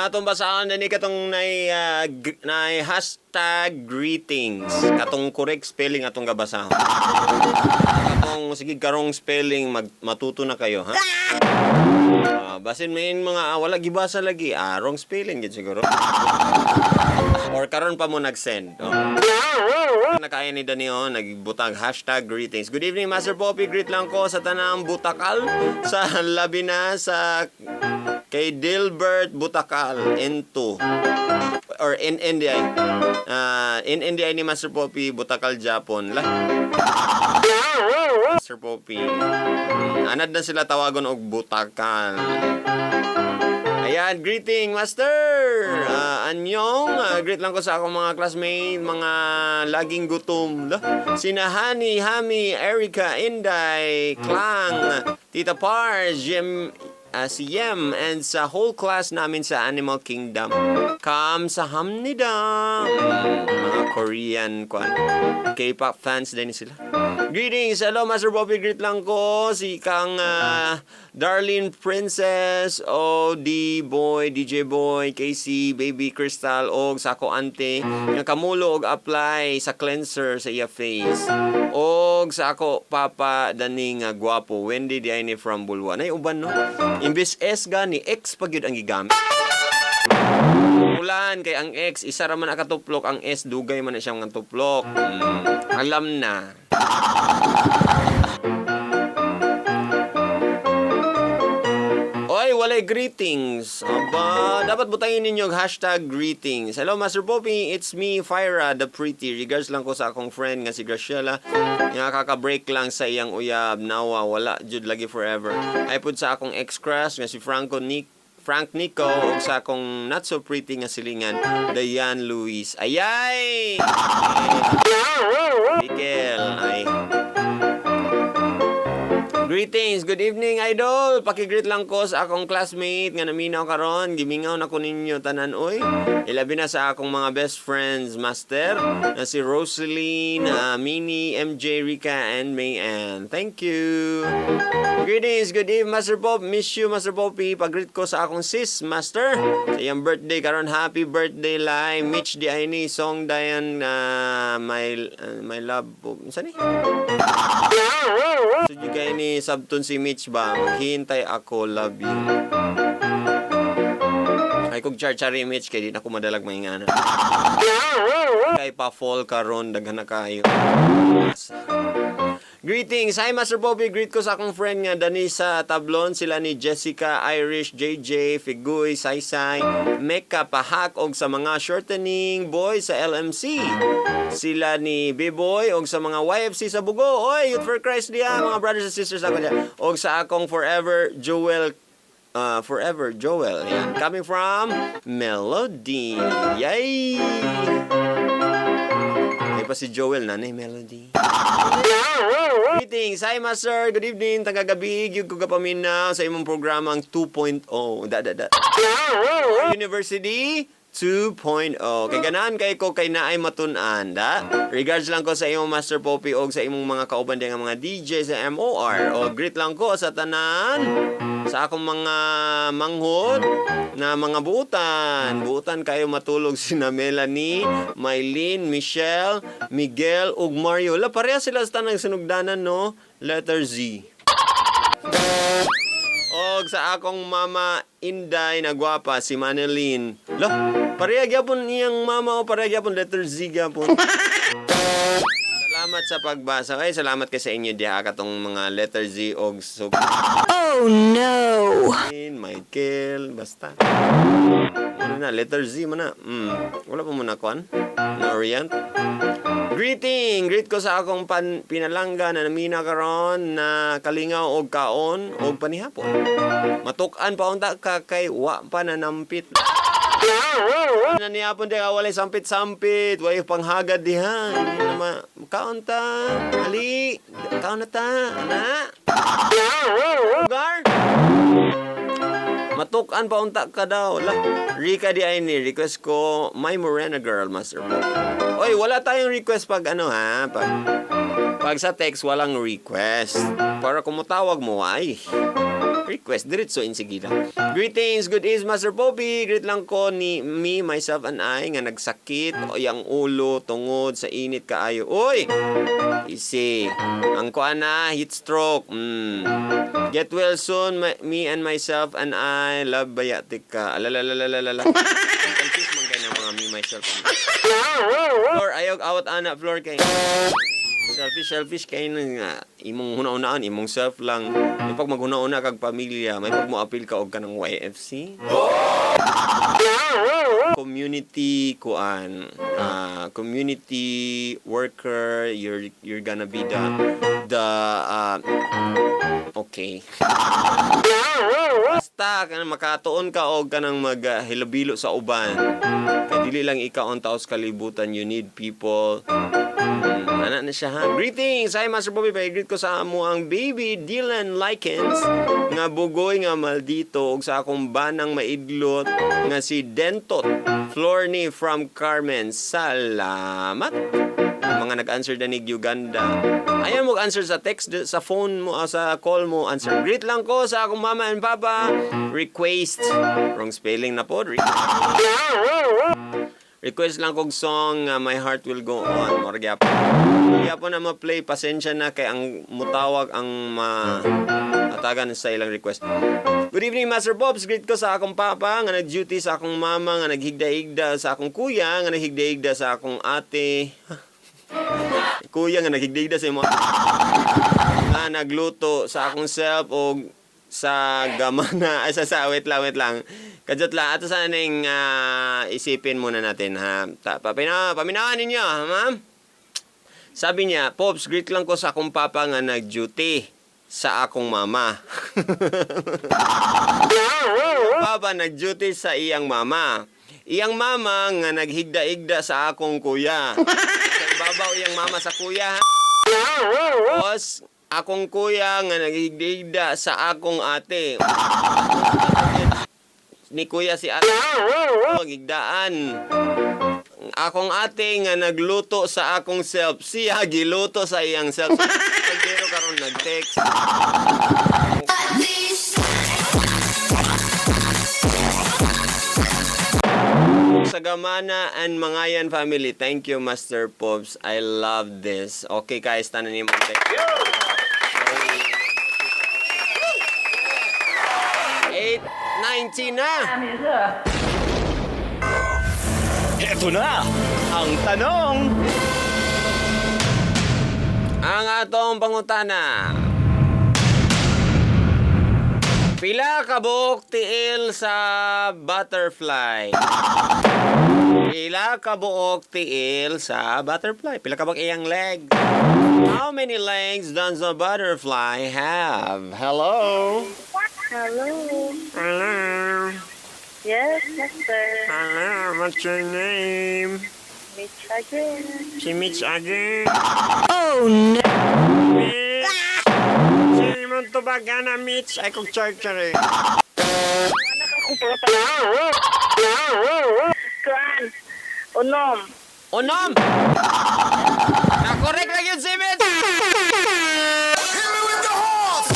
Atong basahon din katong nay #greetings. Katong correct spelling atong gabasahon. Katong sige karong spelling mag, matuto na kayo, ha? Basin may mga wala gibasa lagi, wrong spelling gid siguro. Or karon pa mo nag-send. Oh. Nakaya ni Dani, oh, nagbutang #greetings. Good evening, Master Poppy. Greet lang ko sa tanang Butakal sa labi na sa kay Dilbert Butakal into or in India. In India ni Master Poppy Butakal Japon lah. Master Poppy. Anad na sila tawagon og Butakal. Ayan, greeting, Master! Annyeong, greet lang ko sa akong mga classmate, mga laging gutom. Lah, sina Hani, Hami, Erica, Inday, Klang, Tita Pars, Jim, si Yem, and sa whole class namin sa Animal Kingdom. Kamsahamnida! Mga Korean, kwan. K-pop fans din sila. Greetings! Hello, Master Bobby. Greet lang ko si kang Darlene Princess, OD Boy, DJ Boy, Casey, Baby Crystal, og sa ako ante, nga kamulo og apply sa cleanser sa iya face. Og sa ako papa dani nga gwapo, Wendy diay ni from Bulwa. Nay uban, no? Imbis S gani, X pa gyud ang gigamit. Ulan kay ang X isa ra man akatuplok, ang S dugay man na siyang nga tuplok. Alam na. Oy, walay greetings. Aba, dapat butangin ninyo og #greetings. Hello, Master Poppy. It's me, Fyra, the pretty. Regards lang ko sa akong friend nga si Graciela nga kaka-break lang sa iyang uyab. Nawa, wala jud lagi forever. Ay pud sa akong ex-crush nga si Franco Nick Frank Nico ug sa akong not so pretty nga silingan, Diane Luis. Ayay! Mikel, ay. Greetings, good evening, idol. Paki-greet lang ko sa akong classmate nga naminaw karon. Gimingaw na ko ninyo tanan oy. Ilabi na sa akong mga best friends, master, na si Rosaline, Minnie, MJ, Rika, and May Ann. Thank you. Greetings, good evening, Master Pop. Miss you, Master Poppy. Pag-greet ko sa akong sis, Master. Sa iyang birthday karon, happy birthday, Lai. Mitch di ay ni song Diane my love. Saan ni? So, kay ni sabton si Mitch ba, maghintay ako, love you. Ay kog char-chari Mitch, kay di na ko madalag maingana. Kay pa fall karon, daghan na kayo. Greetings! Hi, Master Bobby! Greet ko sa akong friend nga dani sa Tablon, sila ni Jessica, Irish, JJ, Figuy, Saysay, Mecca, Pahak, og sa mga shortening boys sa LMC. Sila ni B-Boy, og sa mga YFC sa Bugo. Oy, Youth for Christ diya, mga brothers and sisters ako diya. Og sa akong forever Joel, forever Joel. Yan. Coming from Melody. Yay! Ay pa si Joel na ni Melody. Greetings! Hi, Master! Good evening! Tagagabi, gyud ko gapaminaw sa imong programang 2.0. Da, da, da. University 2.0. Kay ganahan kay ko kay naay matun-an, da? Regards lang ko sa imong Master Poppy og sa imong mga kauban diyan nga mga DJ sa MOR. O greet lang ko sa tanan sa akong mga manghod na mga buutan. Buutan kayo matulog sina Melanie, Mylene, Michelle, Miguel ug Mario. La, pareha sila sa tanang sinugdanan, no? Letter Z. Og sa akong mama Inday na gwapa si Maneline. Lo, pareha gyapon iyang mama o pareha gyapon letter Z gyapon. Salamat sa pagbasa. Ay, salamat kay sa inyo diha katong mga letter Z og sug Oh no! Michael, basta. Ano na, letter Z mo na. Wala pa mo na kuan? Na orient? Greeting! Greet ko sa akong pinalangga na namina karon na kalingaw og kaon og panihapon. Matuk-an pa unta ka kay wa pa nanampit. Na nihapon di ka walay sampit-sampit, way panghagad diha. Hindi na ma kaon ta. Ali, kaon na ta, ana. Lugar. Matuk-an pa unta ka daw. La, Rika di ay ni request ko My Morena Girl, Master Pop. Oy, wala tayong request pag ano ha, pag sa text walang request. Para kung mutawag mo ay. Request diretso in sige lang. Greetings, good is Master Bobby. Greet lang ko ni me, myself and I nga nagsakit o yang ulo tungod sa init kaayo. Uy! Easy. Ang kuan na, heat stroke. Get well soon, me and myself and I. Love bayatik ka. Alalalalala. Confused man kayo ng mga me, myself and I. Floor, ayaw awat ana, floor kay. Selfish, selfish kay na nga. Imong huna-hunaan, imong self lang. May pag maghuna-huna kag pamilya, may pag mo-appeal ka og kanang YFC. Community kuan, community worker, you're gonna be the okay. Basta kanang makatuon ka og kanang maghilabilo sa uban. Kay dili lang ikaw ang tao sa kalibutan, you need people. Ana na siya ha. Greetings! Hi, Master Bobby. Greet ko sa amo ang baby Dylan Likens nga bugoy nga maldito ug sa akong banang maidlot nga si Dentot Florny from Carmen. Salamat! Mga nag-answer danig Uganda. Ayaw mo answer sa text, sa phone mo, sa call mo, answer. Greet lang ko sa akong mama and papa. Request. Wrong spelling na po. Request lang kog song nga "My Heart Will Go On." Mora gyapon. Gyapon na ma-play. Pasensya na kay ang mutawag ang ma atagan sa ilang request. Good evening, Master Pops. Greet ko sa akong papa nga nag-duty, sa akong mama nga naghigda-higda, sa akong kuya nga naghigda-higda, sa akong ate. Kuya nga naghigda-higda sa imo. Nga nagluto, sa akong self og sa gamana ay sa wait lang, wait lang, kadyot lang ato sa ning isipin muna natin ha. Paminawan ninyo ha, ma'am. Sabi niya, "Pops, greet lang ko sa akong papa nga nag-duty sa akong mama." Papa nag-duty sa iyang mama. Iyang mama nga naghigda-higda sa akong kuya. Sa ibabaw iyang mama sa kuya ha. Tapos, akong kuya nga naghigda-higda sa akong ate. Ni kuya si ate. Higdaan. Akong ate nga nagluto sa akong self. Siya giluto sa iyang self. Pagdero karon nag-text. Sa Gamana and Mangayan family, thank you, Master Pops. I love this. Okay, guys, tanan ni mo text. 8:19 na. Heto na ang tanong. Ang atong pangutana. Pila ka buok tiil sa butterfly? Pila ka buok tiil sa butterfly? Pila ka buok iyang leg? How many legs does a butterfly have? Hello? Hello. Hello? Yes, Master. Hello? What's your name? Mitch again. Si Mitch again. Oh no! Mitch! Si imong tubagan na Mitch. Ay kong charger eh. Akong Kuan. 6. 6! Na-correct lang yun si Mitch! Hit me with the horns!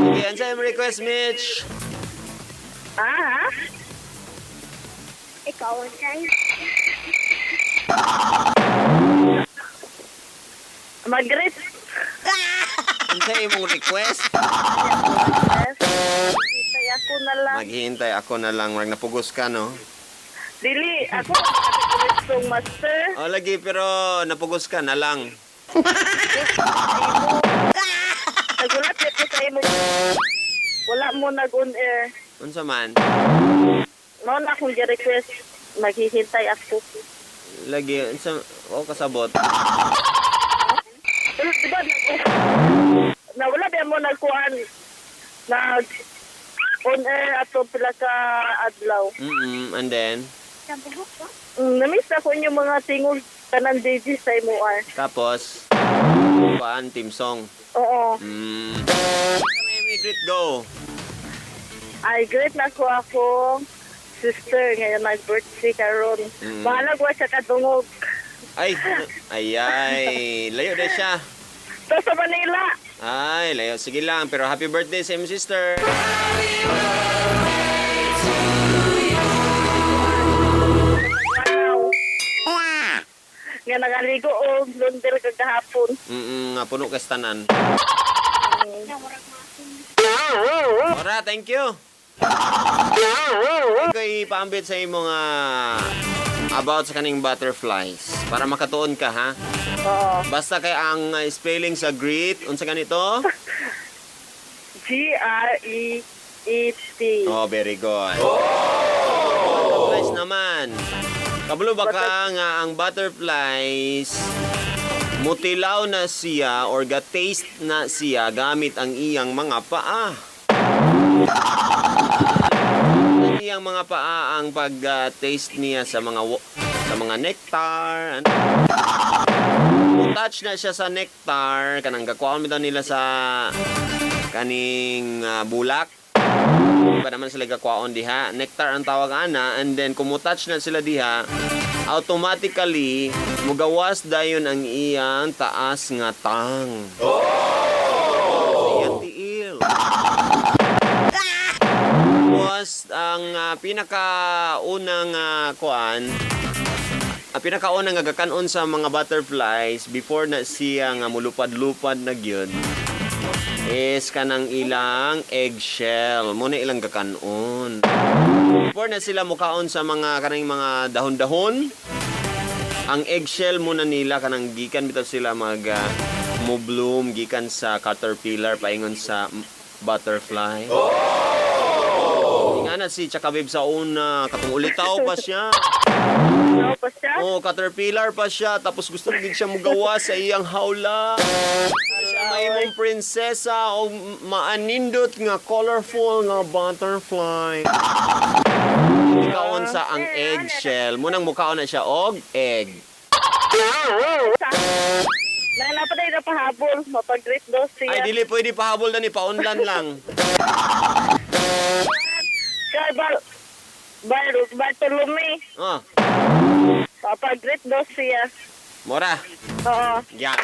Sige, ano sa'yo request, Mitch? Ah? Ikaw ang sa'yo. Mag-greet. Ano sa'yo imong request? Yes. Hintay ako na lang. Maghihintay ako na lang. Marag napugos ka, no? Dili, ako ang Master. O, lagi, pero napugos ka na lang. Nagulat ko sa imo. Wala mo nag-on air. Unsa man? Mao na akong gi-request. Maghihintay ako. Lagi, unsa, o kasabot. Pero diba, na wala ba mo nagkuan nag on air ato pila ka adlaw. And then, Namiss ako yung mga tingog kanang DJ sa imo ar. Tapos, kuan, team song. Oo. May greet, go. Ay, greet na ko akong sister ngayon nag-birthday karon. Bahalag wa siya kadungog. Ay, ay, ay, layo na siya. Sa sa Manila. Ay, layo. Sige lang. Pero happy birthday sa imong sister. Wow. Nga nangaligo og laundry kagahapon. Nga puno ka sa tanan. Ora, thank you. Kay paambit sa imong about sa kaning butterflies para makatuon ka, ha. Oo. Basta kay ang spelling sa greet unsa ganito? G R E E T. Oh, very good. Butterflies naman. Kabalo ba ka nga ang butterflies mutilaw na siya or ga-taste na siya gamit ang iyang mga paa. Ang iyang mga paa ang pag-taste niya sa mga nectar. Ano? Touch na siya sa nectar kanang gakuha bitaw nila sa kaning bulak. Di ba naman sila gakwaon diha? Nectar ang tawag ana, and then kumutouch na sila diha, automatically mugawas dayon ang iyang taas nga tang. Sa iyang tiil. Was ang pinakaunang kuan, ang pinakaunang nga gakanon sa mga butterflies before na siya nga mulupad-lupad na gyud is kanang ilang eggshell. Muna ilang gakanon. Before na sila mukaon sa mga kanang mga dahon-dahon, ang eggshell muna nila kanang gikan bitaw sila mag mo-bloom gikan sa caterpillar paingon sa butterfly. Oh! Nga na si Chaka Babe sa una, katong ulitaw pa siya. Ano pa siya? Oh, caterpillar pa siya tapos gusto na gid siya mugawa sa iyang hawla. Siya mahimong prinsesa o maanindot nga colorful nga butterfly. Ikaon sa ang eggshell. Munang mukaon na siya og egg. Na napatay na pahabol, mapag-greet daw siya. Ay, dili pwede pahabol na ni paunlan lang. Kay Bar Bar Bartolome, Oh, mapag-greet daw siya. mora. Oo. Yan.